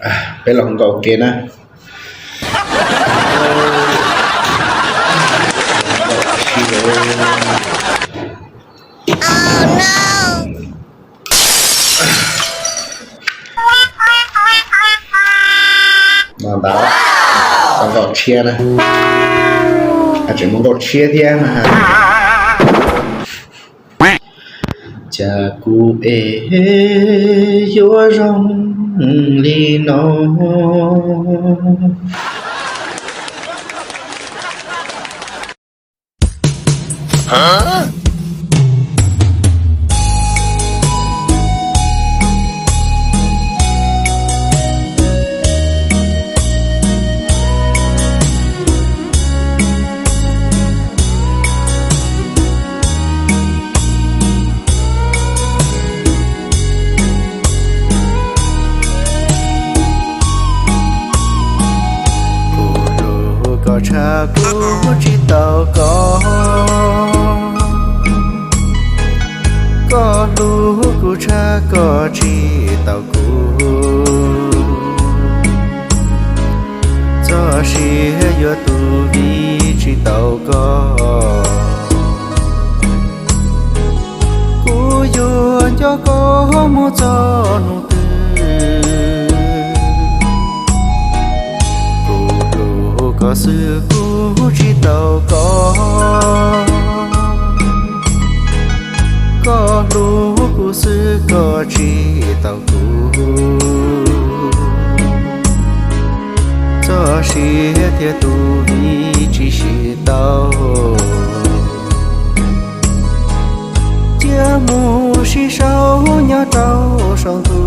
Peb los nkaum ke na. No ntawd, nkaum tshiab na. Tseem muaj nkaum tshiab thiab na. Cas kuv es yuav zoo li no. Kuv hlub koj tshaj kuv tsis tau koj, koj hlub kuv tshaj koj tsis tau kuv. Txoj sia yuav tu vim tsis tau koj. Kuv yuav nco koj mus txog hnub twg. Kuv hlub koj xwb kuv tsis tau koj, koj hlub kuv xwb koj tsis tau kuv. Txoj sia thiaj tu vim tsis sib tau, cia mus sib sau nyob rau saum ntuj.